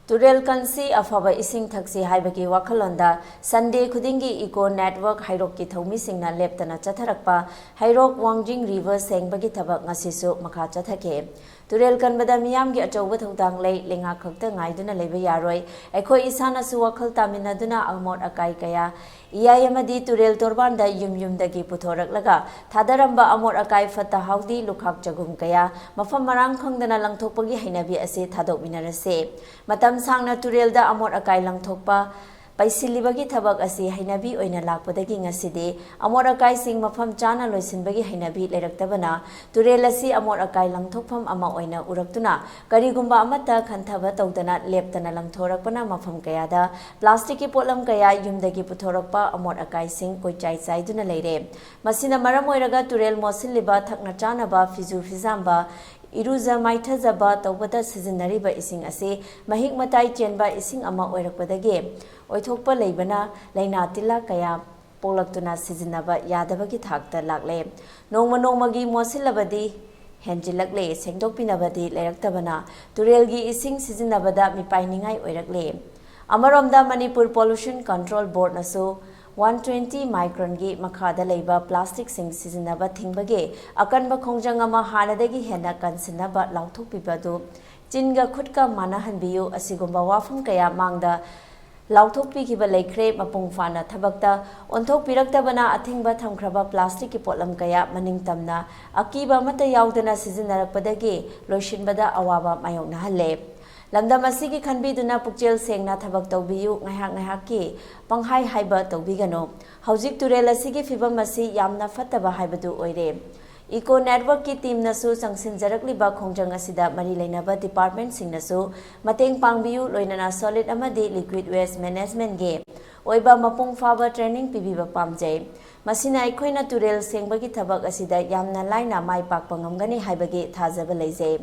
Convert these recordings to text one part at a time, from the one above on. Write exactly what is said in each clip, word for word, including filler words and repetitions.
ꯇꯨꯔꯦꯜ ꯀꯟꯁꯤ, ꯑꯐꯕ ꯏꯁꯤꯡ ꯊꯛꯁꯤ ꯍꯥꯏꯕꯒꯤ ꯋꯥꯈꯜꯂꯣꯟꯗ Sunday ꯈꯨꯗꯤꯡꯒꯤ Eco Network ꯍꯩꯔꯣꯛꯀꯤ ꯊꯧꯃꯤꯁꯤꯡꯅ ꯂꯦꯞꯇꯅ ꯆꯠꯊꯔꯛꯄ ꯍꯩꯔꯣꯛ ꯋꯥꯡꯖꯤꯡ River ꯁꯦꯡꯕꯒꯤ ꯊꯕꯛ ꯉꯁꯤꯁꯨ ꯃꯈꯥ ꯆꯠꯊꯈꯤ꯫ ꯇꯨꯔꯦꯜ ꯀꯟꯕꯗ ꯃꯤꯌꯥꯝꯒꯤ ꯑꯆꯧꯕ ꯊꯧꯗꯥꯡ ꯂꯩ, ꯂꯩꯉꯥꯛ ꯈꯛꯇ ꯉꯥꯏꯗꯨꯅ ꯂꯩꯕ ꯌꯥꯔꯣꯏ꯫ ꯑꯩꯈꯣꯏ ꯏꯁꯥꯅꯁꯨ ꯋꯥꯈꯜ ꯇꯥꯃꯤꯟꯅꯗꯨꯅ ꯑꯃꯣꯠ ꯑꯀꯥꯏ ꯀꯌꯥ ꯏꯌꯥꯏ ꯑꯃꯗꯤ ꯇꯨꯔꯦꯜ ꯇꯣꯔꯕꯥꯟꯗ ꯌꯨꯝ ꯌꯨꯝꯗꯒꯤ ꯄꯨꯊꯣꯔꯛꯂꯒ ꯊꯥꯗꯔꯝꯕ ꯑꯃꯣꯠ ꯑꯀꯥꯏ, ꯐꯠꯇ ꯍꯥꯎꯗꯤ, ꯂꯨꯈꯥꯛ ꯆꯒꯨꯝ ꯀꯌꯥ ꯃꯐꯝ ꯃꯔꯥꯡ ꯈꯪꯗꯅ ꯂꯪꯊꯣꯛꯄꯒꯤ ꯍꯩꯅꯕꯤ ꯑꯁꯤ ꯊꯥꯗꯣꯛꯃꯤꯟꯅꯔꯁꯤ꯫ ꯃꯇꯝ ꯁꯥꯡꯅ ꯇꯨꯔꯦꯜꯗ ꯑꯃꯣꯠ ꯑꯀꯥꯏ ꯂꯪꯊꯣꯛꯄ, ꯄꯩꯁꯤꯜꯂꯤꯕꯒꯤ ꯊꯕꯛ ꯑꯁꯤ ꯍꯩꯅꯕꯤ ꯑꯣꯏꯅ ꯂꯥꯛꯄꯗꯒꯤ ꯉꯁꯤꯗꯤ ꯑꯃꯣꯠ ꯑꯀꯥꯏꯁꯤꯡ ꯃꯐꯝ ꯆꯥꯅ ꯂꯣꯏꯁꯤꯟꯕꯒꯤ ꯍꯩꯅꯕꯤ ꯂꯩꯔꯛꯇꯕꯅ ꯇꯨꯔꯦꯜ ꯑꯁꯤ ꯑꯃꯣꯠ ꯑꯀꯥꯏ ꯂꯪꯊꯣꯛꯐꯝ ꯑꯃ ꯑꯣꯏꯅ ꯎꯔꯛꯇꯨꯅ ꯀꯔꯤꯒꯨꯝꯕ ꯑꯃꯠꯇ ꯈꯟꯊꯕ ꯇꯧꯗꯅ ꯂꯦꯞꯇꯅ ꯂꯪꯊꯣꯔꯛꯄꯅ ꯃꯐꯝ ꯀꯌꯥꯗ plastic ꯀꯤ ꯄꯣꯠꯂꯝ ꯀꯌꯥ, ꯌꯨꯝꯗꯒꯤ ꯄꯨꯊꯣꯔꯛꯄ ꯑꯃꯣꯠ ꯑꯀꯥꯏꯁꯤꯡ ꯀꯣꯏꯆꯥꯏ ꯆꯥꯏꯗꯨꯅ ꯂꯩꯔꯦ꯫ ꯃꯁꯤꯅ ꯃꯔꯝ ꯑꯣꯏꯔꯒ ꯇꯨꯔꯦꯜ ꯃꯣꯠꯁꯤꯜꯂꯤꯕ, ꯊꯛꯅ ꯆꯥꯅꯕ, ꯐꯤꯖꯨ ꯐꯤꯖꯥꯝꯕ, ꯏꯔꯨꯖ ꯃꯥꯏꯊꯖꯕ ꯇꯧꯕꯗ ꯁꯤꯖꯤꯟꯅꯔꯤꯕ ꯏꯁꯤꯡ ꯑꯁꯤ ꯃꯍꯤꯛ ꯃꯇꯥꯏ ꯆꯦꯟꯕ ꯏꯁꯤꯡ ꯑꯃ ꯑꯣꯏꯔꯛꯄꯗꯒꯤ ꯑꯣꯏꯊꯣꯛꯄ ꯂꯩꯕꯅ ꯂꯥꯏꯅꯥ ꯇꯤꯜꯂꯥ ꯀꯌꯥ ꯄꯣꯛꯂꯛꯇꯨꯅ ꯁꯤꯖꯤꯟꯅꯕ ꯌꯥꯗꯕꯒꯤ ꯊꯥꯛꯇ ꯂꯥꯛꯂꯦ꯫ ꯅꯣꯡꯃ ꯅꯣꯡꯃꯒꯤ ꯃꯣꯠꯁꯤꯜꯂꯕꯗꯤ ꯍꯦꯟꯖꯤꯜꯂꯛꯂꯦ, ꯁꯦꯡꯗꯣꯛꯄꯤꯅꯕꯗꯤ ꯂꯩꯔꯛꯇꯕꯅ ꯇꯨꯔꯦꯜꯒꯤ ꯏꯁꯤꯡ ꯁꯤꯖꯤꯟꯅꯕꯗ ꯃꯤꯄꯥꯏꯅꯤꯡꯉꯥꯏ ꯑꯣꯏꯔꯛꯂꯦ꯫ ꯑꯃꯔꯣꯝꯗ ꯃꯅꯤꯄꯨꯔ Pollution Control Board ꯅꯁꯨ one twenty micron ꯒꯤ ꯃꯈꯥꯗ ꯂꯩꯕ plastic ꯁꯤꯡ ꯁꯤꯖꯤꯟꯅꯕ ꯊꯤꯡꯕꯒꯤ ꯑꯀꯟꯕ ꯈꯣꯡꯖꯪ ꯑꯃ ꯍꯥꯟꯅꯗꯒꯤ ꯍꯦꯟꯅ ꯀꯟꯁꯤꯟꯅꯕ ꯂꯥꯎꯊꯣꯛꯄꯤꯕ ꯑꯗꯨ ꯆꯤꯟꯒ ꯈꯨꯠꯀ ꯃꯥꯟꯅꯍꯟꯕꯤꯌꯨ꯫ ꯑꯁꯤꯒꯨꯝꯕ ꯋꯥꯐꯝ ꯀꯌꯥ ꯃꯥꯡꯗ ꯂꯥꯎꯊꯣꯛꯄꯤꯈꯤꯕ ꯂꯩꯈ꯭ꯔꯦ꯫ ꯃꯄꯨꯡ ꯐꯥꯅ ꯊꯕꯛꯇ ꯑꯣꯟꯊꯣꯛꯄꯤꯔꯛꯇꯕꯅ ꯑꯊꯤꯡꯕ ꯊꯝꯈ꯭ꯔꯕ plastic ꯀꯤ ꯄꯣꯠꯂꯝ ꯀꯌꯥ ꯃꯅꯤꯡ ꯇꯝꯅ ꯑꯀꯤꯕ ꯑꯃꯠꯇ ꯌꯥꯎꯗꯅ ꯁꯤꯖꯤꯟꯅꯔꯛꯄꯗꯒꯤ ꯂꯣꯏꯁꯤꯟꯕꯗ ꯑꯋꯥꯕ ꯃꯥꯌꯣꯛꯅꯍꯜꯂꯦ꯫ ꯂꯝꯗꯝ ꯑꯁꯤꯒꯤ ꯈꯟꯕꯤꯗꯨꯅ ꯄꯨꯛꯆꯦꯜ ꯁꯦꯡꯅ ꯊꯕꯛ ꯇꯧꯕꯤꯌꯨ꯫ ꯉꯥꯏꯍꯥꯛ ꯉꯥꯏꯍꯥꯛꯀꯤ ꯄꯪꯍꯥꯏ ꯍꯥꯏꯕ ꯇꯧꯕꯤꯒꯅꯨ꯫ ꯍꯧꯖꯤꯛ ꯇꯨꯔꯦꯜ ꯑꯁꯤꯒꯤ ꯐꯤꯕꯝ ꯑꯁꯤ ꯌꯥꯝꯅ ꯐꯠꯇꯕ ꯍꯥꯏꯕꯗꯨ ꯑꯣꯏꯔꯦ꯫ Eco Network ꯀꯤ team ꯅꯁꯨ ꯆꯪꯁꯤꯟꯖꯔꯛꯂꯤꯕ ꯈꯣꯡꯖꯪ ꯑꯁꯤꯗ ꯃꯔꯤ ꯂꯩꯅꯕ department ꯁꯤꯡꯅꯁꯨ ꯃꯇꯦꯡ ꯄꯥꯡꯕꯤꯌꯨ, ꯂꯣꯏꯅꯅ solid ꯑꯃꯗꯤ liquid waste management ꯒꯤ ꯑꯣꯏꯕ ꯃꯄꯨꯡ ꯐꯥꯕ training ꯄꯤꯕꯤꯕ ꯄꯥꯝꯖꯩ꯫ ꯃꯁꯤꯅ ꯑꯩꯈꯣꯏꯅ ꯇꯨꯔꯦꯜ ꯁꯦꯡꯕꯒꯤ ꯊꯕꯛ ꯑꯁꯤꯗ ꯌꯥꯝꯅ ꯂꯥꯏꯅ ꯃꯥꯏ ꯄꯥꯛꯄ ꯉꯝꯒꯅꯤ ꯍꯥꯏꯕꯒꯤ ꯊꯥꯖꯕ ꯂꯩꯖꯩ꯫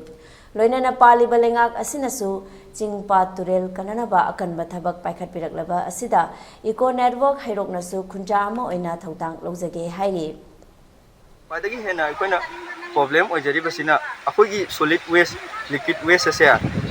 ꯂꯣꯏꯅꯅ ꯄꯥꯜꯂꯤꯕ ꯂꯩꯉꯥꯛ ꯑꯁꯤꯅꯁꯨ ꯆꯤꯡ ꯄꯥꯠ ꯇꯨꯔꯦꯜ ꯀꯟꯅꯅꯕ ꯑꯀꯟꯕ ꯊꯕꯛ ꯄꯥꯏꯈꯠꯄꯤꯔꯛꯂꯕ ꯑꯁꯤꯗ Eco Network ꯍꯩꯔꯣꯛꯅꯁꯨ ꯈꯨꯟꯖꯥ ꯑꯃ ꯑꯣꯏꯅ ꯊꯧꯗꯥꯡ ꯂꯧꯖꯒꯦ ꯍꯥꯏꯔꯤ꯫ ꯈ꯭ꯋꯥꯏꯗꯒꯤ ꯍꯦꯟꯅ ꯑꯩꯈꯣꯏꯅ problem ꯑꯣꯏꯖꯔꯤꯕꯁꯤꯅ ꯑꯩꯈꯣꯏꯒꯤ solid waste, liquid waste ꯑꯁꯦ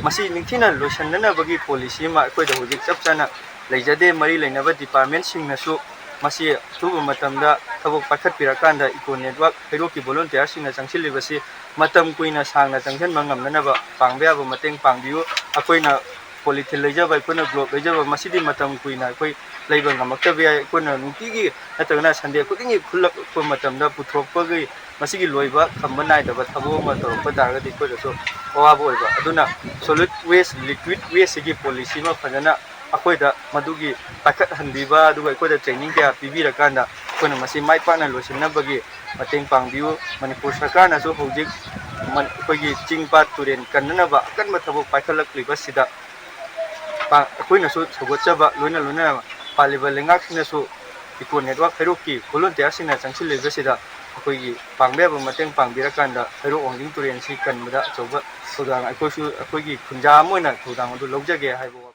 ꯃꯁꯤ ꯅꯤꯡꯊꯤꯅ ꯂꯣꯏꯁꯤꯟꯅꯅꯕꯒꯤ policy ꯑꯃ ꯑꯩꯈꯣꯏꯗ ꯍꯧꯖꯤꯛ ꯆꯞ ꯆꯥꯅ ꯂꯩꯖꯗꯦ꯫ ꯃꯔꯤ ꯂꯩꯅꯕ departmentꯁꯤꯡꯅꯁꯨ ꯃꯁꯤ ꯑꯊꯨꯕ ꯃꯇꯝꯗ ꯊꯕꯛ ꯄꯥꯏꯈꯠꯄꯤꯔꯀꯥꯟꯗ Eco Network ꯍꯩꯔꯣꯛꯀꯤ volunteerꯁꯤꯡꯅ ꯆꯪꯁꯤꯜꯂꯤꯕꯁꯤ ꯃꯇꯝ ꯀꯨꯏꯅ ꯁꯥꯡꯅ ꯆꯪꯁꯤꯟꯕ ꯉꯝꯅꯅꯕ ꯄꯥꯡꯕ ꯌꯥꯕ ꯃꯇꯦꯡ ꯄꯥꯡꯕꯤꯌꯨ꯫ ꯑꯩꯈꯣꯏꯅ polythene ꯂꯩꯖꯕ, ꯑꯩꯈꯣꯏꯅ globe ꯂꯩꯖꯕ, ꯃꯁꯤꯗꯤ ꯃꯇꯝ ꯀꯨꯏꯅ ꯑꯩꯈꯣꯏ ꯂꯩꯕ ꯉꯝꯃꯛꯇꯕ ꯌꯥꯏ꯫ ꯑꯩꯈꯣꯏꯅ ꯅꯨꯡꯇꯤꯒꯤ ꯅꯠꯇ꯭ꯔꯒꯅ Sunday ꯈꯨꯗꯤꯡꯒꯤ ꯈꯨꯜꯂꯛꯄ ꯃꯇꯝꯗ ꯄꯨꯊꯣꯛꯄꯒꯤ ꯃꯁꯤꯒꯤ ꯂꯣꯏꯕ ꯈꯝꯕ ꯅꯥꯏꯗꯕ ꯊꯕꯛ ꯑꯃ ꯇꯧꯔꯛꯄ ꯇꯥꯔꯒꯗꯤ ꯑꯩꯈꯣꯏꯗꯁꯨ ꯑꯋꯥꯕ ꯑꯣꯏꯕ꯫ ꯑꯗꯨꯅ solid waste, liquid wasteꯁꯤꯒꯤ policy ꯑꯃ ꯐꯖꯅ ꯑꯩꯈꯣꯏꯗ ꯃꯗꯨꯒꯤ ꯄꯥꯏꯈꯠꯍꯟꯕꯤꯕ, ꯑꯗꯨꯒ ꯑꯩꯈꯣꯏꯗ training ꯀꯌꯥ ꯄꯤꯕꯤꯔꯀꯥꯟꯗ ꯑꯩꯈꯣꯏꯅ ꯃꯁꯤ ꯃꯥꯏ ꯄꯥꯛꯅ ꯂꯣꯏꯁꯤꯟꯅꯕꯒꯤ ꯃꯇꯦꯡ ꯄꯥꯡꯕꯤꯌꯨ꯫ ꯃꯅꯤꯄꯨꯔ ꯁꯔꯀꯥꯔꯅꯁꯨ ꯍꯧꯖꯤꯛ ꯃ-, ꯑꯩꯈꯣꯏꯒꯤ ꯆꯤꯡ ꯄꯥꯠ ꯇꯨꯔꯦꯟ ꯀꯟꯅꯅꯕ ꯑꯀꯟꯕ ꯊꯕꯛ ꯄꯥꯏꯈꯠꯂꯛꯂꯤꯕꯁꯤꯗ ꯄꯥ-, ꯑꯩꯈꯣꯏꯅꯁꯨ ꯁꯧꯒꯠꯆꯕ, ꯂꯣꯏꯅ ꯂꯣꯏꯅꯅ ꯄꯥꯜꯂꯤꯕ ꯂꯩꯉꯥꯛꯁꯤꯡꯅꯁꯨ Eco Network ꯍꯩꯔꯣꯛꯀꯤ volunteerꯁꯤꯡꯅ ꯆꯪꯁꯤꯜꯂꯤꯕꯁꯤꯗ ꯑꯩꯈꯣꯏꯒꯤ ꯄꯥꯡꯕ ꯌꯥꯕ ꯃꯇꯦꯡ ꯄꯥꯡꯕꯤꯔꯀꯥꯟꯗ ꯍꯩꯔꯣꯛ ꯋꯥꯡꯖꯤꯡ ꯇꯨꯔꯦꯟꯁꯤ ꯀꯟꯕꯗ ꯑꯆꯧꯕ ꯊꯧꯗꯥꯡ ꯑꯩꯈꯣꯏꯁꯨ, ꯑꯩꯈꯣꯏꯒꯤ ꯈꯨꯟꯖꯥ ꯑꯃ ꯑꯣꯏꯅ ꯊꯧꯗꯥꯡ ꯑꯗꯨ ꯂꯧꯖꯒꯦ ꯍꯥꯏꯕ ꯋꯥꯐꯝ